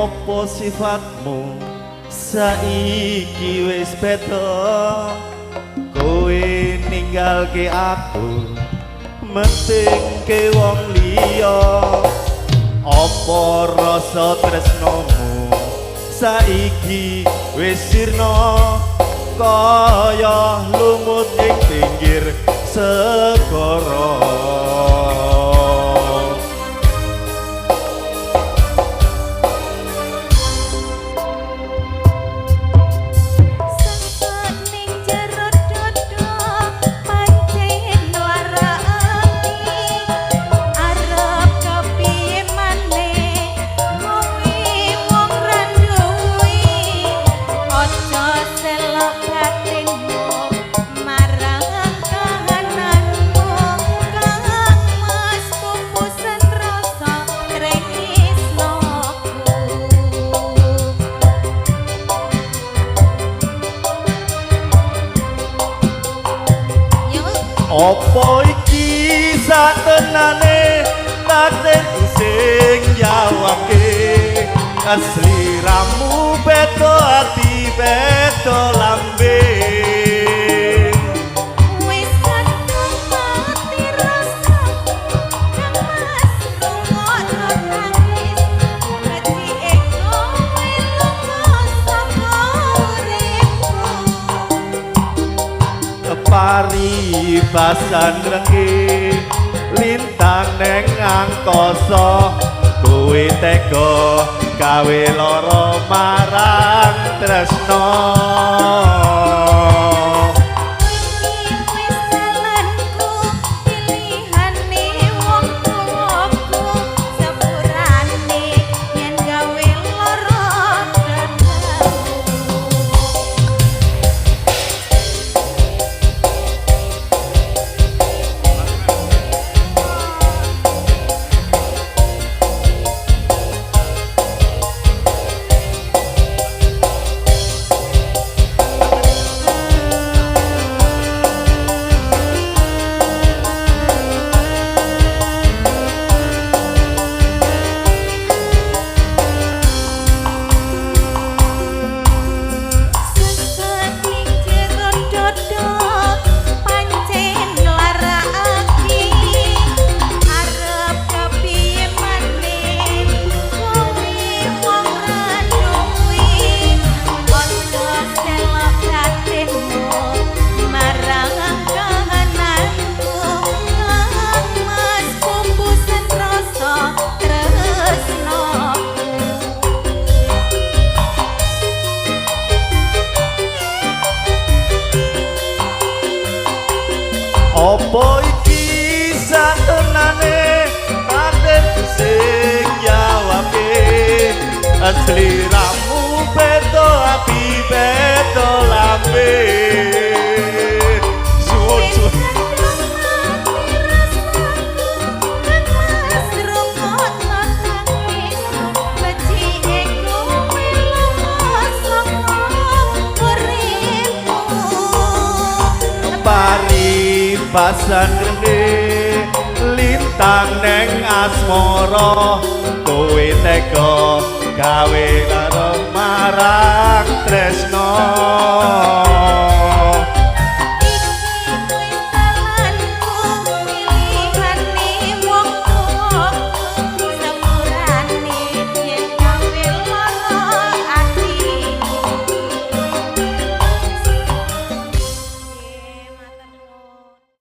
Opo sifatmu saiki wis beda, kowe ninggalke aku mentingke wong liya. Opo rasa tresnomu saiki wis sirna kaya lumut ing pinggir segara. Opo iki satenane takdirku sing jawabke, asliramu beda ati beda lambe. Wis kadung mati rasaku kang mas rungokno tangis becike kowe lunga saka uripku. Paribasan renggi lintang neng angkasa, kowe tega gawe lara marang tresna. Wis dalanku pilihane wong tuwaku, sepurane yen gawe lara dadamu. Sesek ning jero dada pancen nglarakake, arep kepiye maneh kowe wong ra duwe. Aja selok batinmu marang kahananku kang mas pumpusen rasa tresnaku. Opo iki satenane takdirku sing jawabke, asliramu beda ati beda lambe. Suwun Wis suwun. kadung mati rasaku kang mas rungokno tangis becike kowe lunga saka uripku. Paribasan rene lintang neng asmara, kowe tega gawe lara marang tresna.